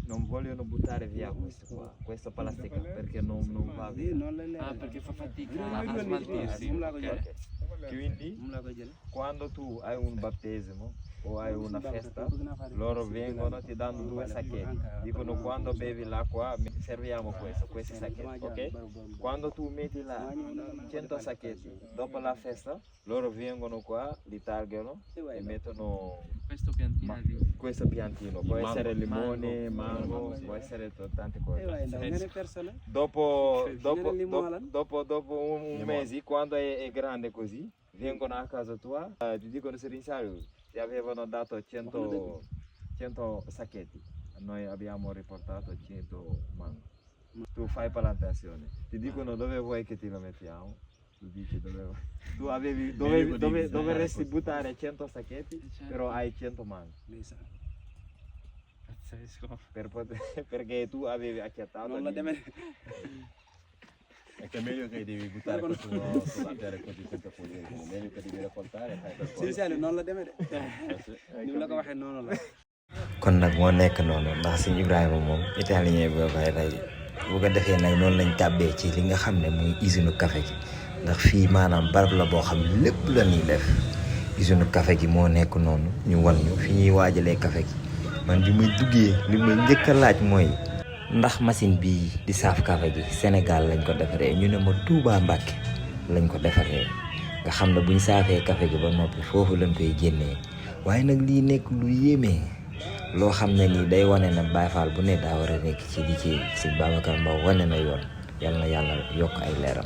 Non vogliono buttare via questo qua, questa plastica perché non va via. Ah, perché fa fatica a smaltirsi. Quindi quando tu hai un battesimo o hai una festa, loro vengono ti danno 2 sacchetti, dicono quando bevi l'acqua serviamo questi sacchetti, ok? Quando tu metti là 100 sacchetti dopo la festa, loro vengono qua, li tagliano e mettono questo piantino, può essere limone, mango, può essere tante cose. Dopo un mese, quando è grande così, vengono a casa tua, ti dicono Serinsario, ti avevano dato 100 sacchetti, noi abbiamo riportato 100 mango. Tu fai piantazione, ti dicono dove vuoi che ti lo mettiamo, tu dici dove vuoi. Tu dovresti buttare 100 sacchetti, però hai 100 mango. Perché tu avevi acchiattato. Non la deve... È che è meglio che devi buttare questo sulla terra così senza pulire, meglio che devi raccontare fai per poi. Sì, non la deve. Ni la ko waxe noonu la. kon nag moo nekk noonu ndax sëñ Ibrahima moom italien bi koy rey bu ko defee nag noonu lañ tàbbee ci li nga xam ne muy usine café gi ndax fii maanaam barab la boo xam ne lépp la ñuy def usine café gi moo nekk noonu ñu wan ñu fi ñuy waajalee café gi man bi muy duggee li may njëkk a laaj mooy ndax machine bii di saaf café gi Sénégal lañ ko defaree ñu ne ma Touba Mbacke lañ ko defaree nga xam ne buñ saafee café gi ba noppi foofu lañ koy génnee waaye nag lii nekk lu yéeme loo xam ne nii day wane na Baye Fall bu ne daa war a nekk ci liggéey sëñ Babacar Mbow wane na yoon yal na yàlla yokk ay leeram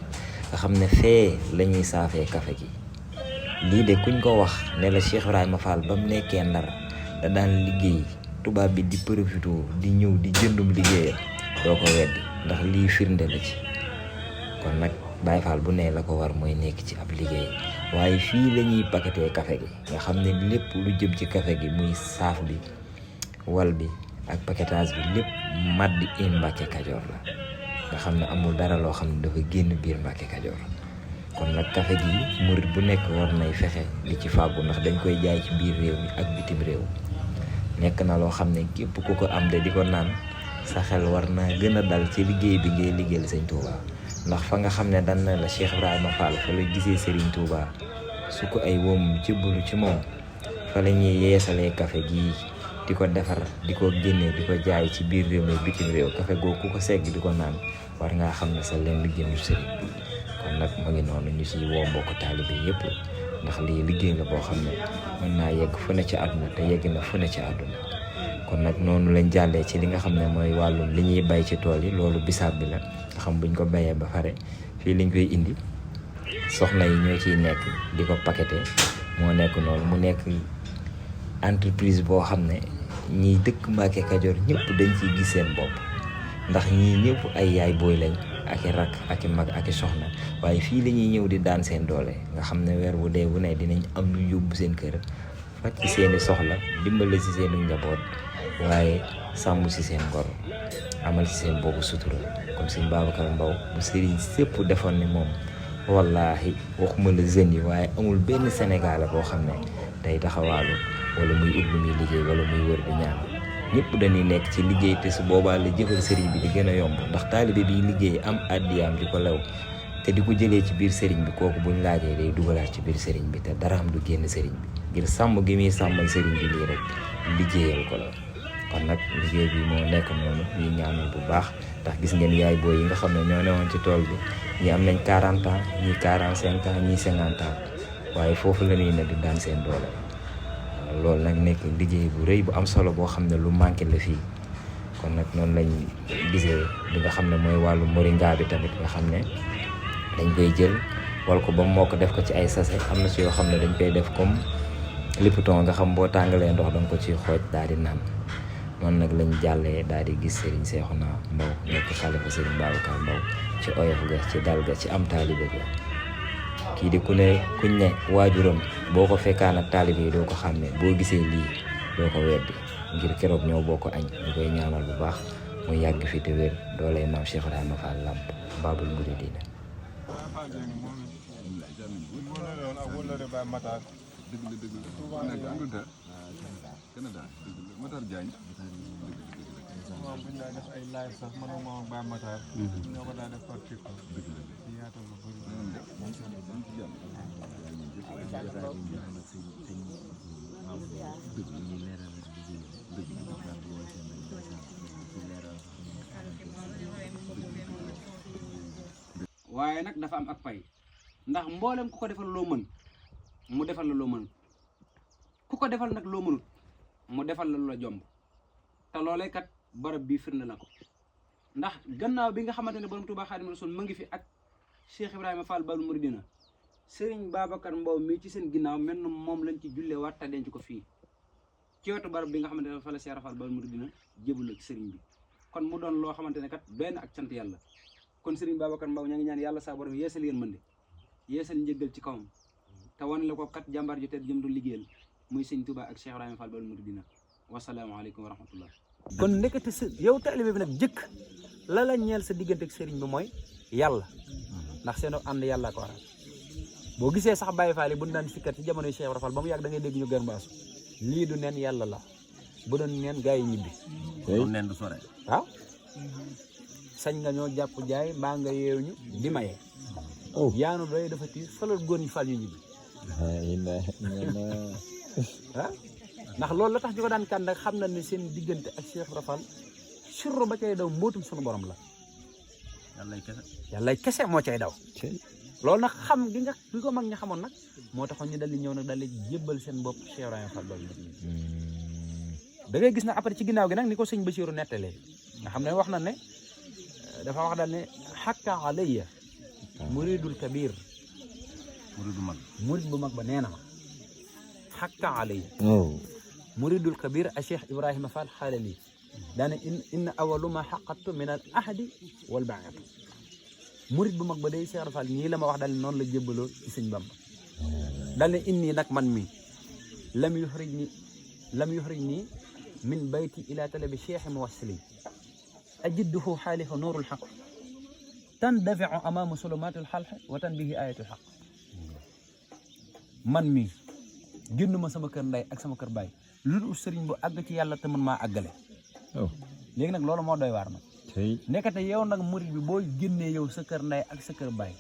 nga xam ne fee la ñuy saafee café gi lii de kuñ ko wax ne la Cheikh Ibrahima Fall ba mu nekkee Ndar da daan liggéey tubaab bi di profité di ñëw di jëndum liggéeyam doo ko weddi ndax lii firnde la ci kon nag Baye Fall bu ne la ko war mooy nekk ci ab liggéey waaye fii la ñuy paquetee café gi nga xam ne lépp lu jëm ci café gi muy saaf bi wal bi ak paquetage bi lépp Made in Mbacke Kajoor la nga xam ne amul dara loo xam ne dafa génn biir Mbacke Kajoor kon nag café gi murit bu nekk war nay fexe di ci fàggu ndax dañ koy jaay ci biir réew mi ak bitim réew nekk na loo xam ne képp ku ko am de di ko naan sa xel war naa gën a dal ci liggéey bi ngay liggéeyal Sëñ Touba ndax fa nga xam ne dan na la Cheikh Ibrahima Fall fa la gisee Serigne Touba su ko ay woom jébbalu ci moom fa la ñuy yeesalee café gii di ko defar di ko génnee di ko jaay ci biir réew mi bitim réew café googu ku ko segg di ko naan war ngaa xam ne sa leen liggéeyu sëriñ bi kon nag mu ngi noonu ñu ci woo mbokk taalibe yëpp ndax lii liggéey la boo xam ne mën naa yegg fu ne ci àdduna te yegg na fu ne ci àdduna kon nag noonu lañ jàllee ci li nga xam ne mooy wàllum li ñuy bay ci tool yi loolu bisaab bi la nga xam buñ ko bayee ba pare fii lañ koy indi soxna yi ñoo ciy nekk di ko paqueté moo nekk noonu mu nekk entreprise boo xam ne ñiy dëkk Mbacke Kajoor ñëpp dañ ciy gis seen bopp ndax ñii ñëpp ay yaay booy lañ ak i rakk ak i mag ak i soxna waaye fii la ñuy ñëw di daan seen doole nga xam ne weer bu dee bu ne dinañ am lu yóbbu seen kër faj ci seeni soxla dimbale ci seeni njaboot waaye sàmm ci seen ngor amal ci seen boobu sutura kon sëñ Babacar Mbow bu sëriñ sépp defoon ni moom wallaahi waxuma la jeunes yi waaye amul benn Sénégalais boo xam ne day taxawaalu wala muy ut lu muy liggéey wala muy wër di ñaan ñëpp dañuy nekk ci liggéey te su boobaa la jëfal sëriñ bi di gën a yomb ndax taalibe bi liggéey am addiyaam di ko lew te di ko jëlee ci biir sëriñ bi kooku buñ laajee day dugalaat ci biir sëriñ bi te dara am du génn sëriñ bi ngir sàmm gi muy sàmmal sëriñ bi lii rek liggéeyal ko la kon nag liggéey bi moo nekk noonu ñuy ñaanal bu baax ndax gis ngeen yaay booy yi nga xam ne ñoo newoon ci tool bi ñi am nañ 40 ans ñi 45 ans ñi 50 ans waaye foofu la ñuy ne di daan seen doole loolu nag nekk liggéey bu rëy bu am solo boo xam ne lu manqué la fii kon nag noonu lañ gisee li nga xam ne mooy wàllu moringa bi tamit nga xam ne dañ koy jël wal ko ba moo ko def ko ci ay sachet am na si yoo xam ne dañ koy def comme lipton nga xam boo tàngalee ndox danga ko ciy xooj daal di naan noonu nag lañ jàllee daal di gis Serigne Cheikhouna Mbow nekk xalifa Serigne Babacar Mbow ci oyof ga ci dal ga ci am taalibe ga kii di ku ne kuñ ne waajuram boo ko fekkaan ak taalibe yi doo ko xàmmee boo gisee lii doo ko weddi ngir keroog ñoo boo ko añ ñu koy ñaanal bu baax mu yàgg fi te wér dooley maam Cheikh Ibrahima Fall Lamp Babul Mouridina moom buñ daa def ay live sax man ak moom ak Baye Matar ñoo ko daa def par TikTok ci yaatal lu bëri waaye nag dafa am ak pay ndax mboolem ku ko defal loo mën mu defal la loo mën ku ko defal nag loo mënut mu defal la lu la jomb te loolee kat barab bii firnde na ko ndax gannaaw bi nga xamante ne borom Touba Xaadimu Rasuul ma ngi fi ak Cheikh Ibrahima Fall Babul Mouridina Serigne Babacar Mbow mii ci seen ginnaaw mel na moom lañ ci jullee waat te denc ko fii ci wetu barab bi nga xamante ne fa la Cheikh Fall Babul Mouridina jébul ci Serigne bi kon mu doon loo xamante ne kat benn ak cant yàlla kon Serigne Babacar Mbow ñaa ngi ñaan yàlla saa borom yeesal yéen mën de yeesal njëggal ci kawam te wan la ko kat jàmbaar ju tedd jëm du liggéeyal muy Serigne Touba ak Cheikh Ibrahima Fall Babul Mouridina wasalaamaaleykum wa rahmatullah kon nekkati sa yow taalibe bi nag jëkk la la ñeel sa diggante ak sëriñ bi mooy yàlla ndax seen ànd yàlla ko waral boo gisee sax Baye Fall yi bu ñu daan sikkat ci jamonoy Cheikh Ibra Fall ba mu yàgg da ngay dégg ñu gën baasu lii du neen yàlla la bu doon neen gaa yi ñibbi du neen du sore waaw sañ nga ñoo jàpp jaay mbaa nga yeewu ñu di maye yaanu doy dafa tiir falal góor ñi fal ñu ñibbi ah ndax loolu la tax ñu ko daan kànd ak xam na ne seen diggante ak Cheikh Ibra Fall surru ba cay daw mbootum sunu borom la yàllay kese moo cay daw loolu nag xam gi nga bi ko mag ña xamoon nag moo taxoon ñu dal di ñëw nag dal di jébbal seen bopp Cheikh Ibrahima Fall loolu da ngay gis na après ci ginnaaw gi nag ni ko sëñ Basiiru nettalee nga xam ne wax na ne dafa wax daal ne xakka alayya muridul kabir murid bu mag ba nee na ma xakka alayya muridul kabir a Cheikh Ibrahima Fall xaale lii daane inna awalu ma xaqattu min al ahdi wal baat murid bu mag ba day Cheikh Fall ñii la ma wax daal ne noonu la jébbaloo ci sëñ Bamba daal ne inni nag man mi lam yuxrij nii min bayti ila talabi cheikh muwassili ajidduhu xaalifa nuurul xaq tandafiu amaama sulumatil xalq wa tanbihi ayatul xaq man mi génn ma sama kër ndey ak sama kër baay lu dul sëriñ bu àgg ci yàlla te man maa àggale léegi nag loolu moo doy waar nag nekkate yow nag murid bi boo génnee yow sa kër ndey ak sa kër baay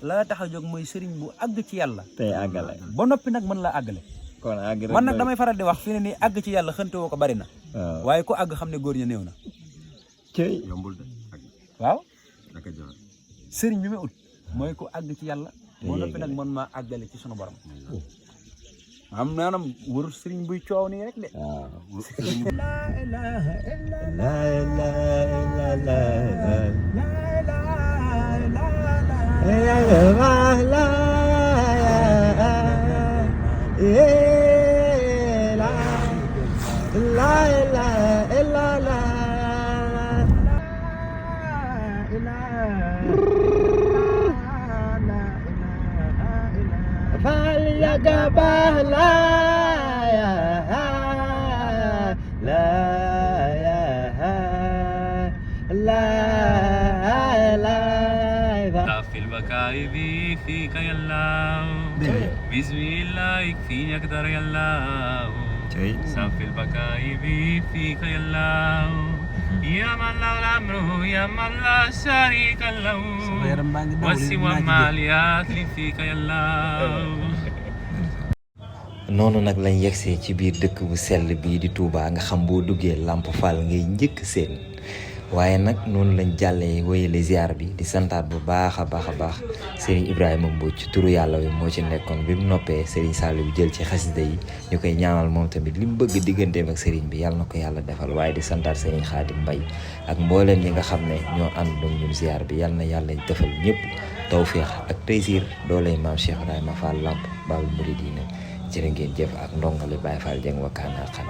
la tax a jóg mooy sëriñ bu àgg ci yàlla tey àggale ba noppi nag mën laa àggale man nag damay faral di wax fi ne nii àgg ci yàlla xënte woo ko bari na waaye ku àgg xam ne góor ña néew na yombul de waaw ak a jafe sëriñ bi muy ut mooy ku àgg ci yàlla ba noppi nag mën maa àggale ci sunu borom am naanam warul sëriñ buy coow nii rek de في البكاء بي فيك يا الله بسم الله يكفيني اقدر يا الله في البكاء بي فيك يا الله يا من له الامر يا من لا شريك له وسوى الماليات فيك يا الله noonu nag lañ yegsee ci biir dëkk bu sell bii di Touba nga xam boo duggee Lamp Fall ngay njëkk seen waaye nag noonu lañ jàllee wéyale ziar bi di santaat bu baax a baax Serigne Ibrahima Mbodj ci turu yàlla wi moo ci nekkoon bi mu noppee Serigne Saliou jël ci xasida yi ñu koy ñaanal moom tamit li mu bëgg digganteem ak Serigne bi yàlla na ko yàlla defal waaye di santaat Serigne Khadim Mbaye ak mbooleem ñi nga xam ne ñoo ànd ak ñun ziar bi yàlla na yàlla defal ñëpp tawféex ak taysir dooley maam Cheikh Ibrahima Fall Lamp Baabul Muridiina jërë ngeen jëf ak ndongole Baye Fall Dieng Wakana Khan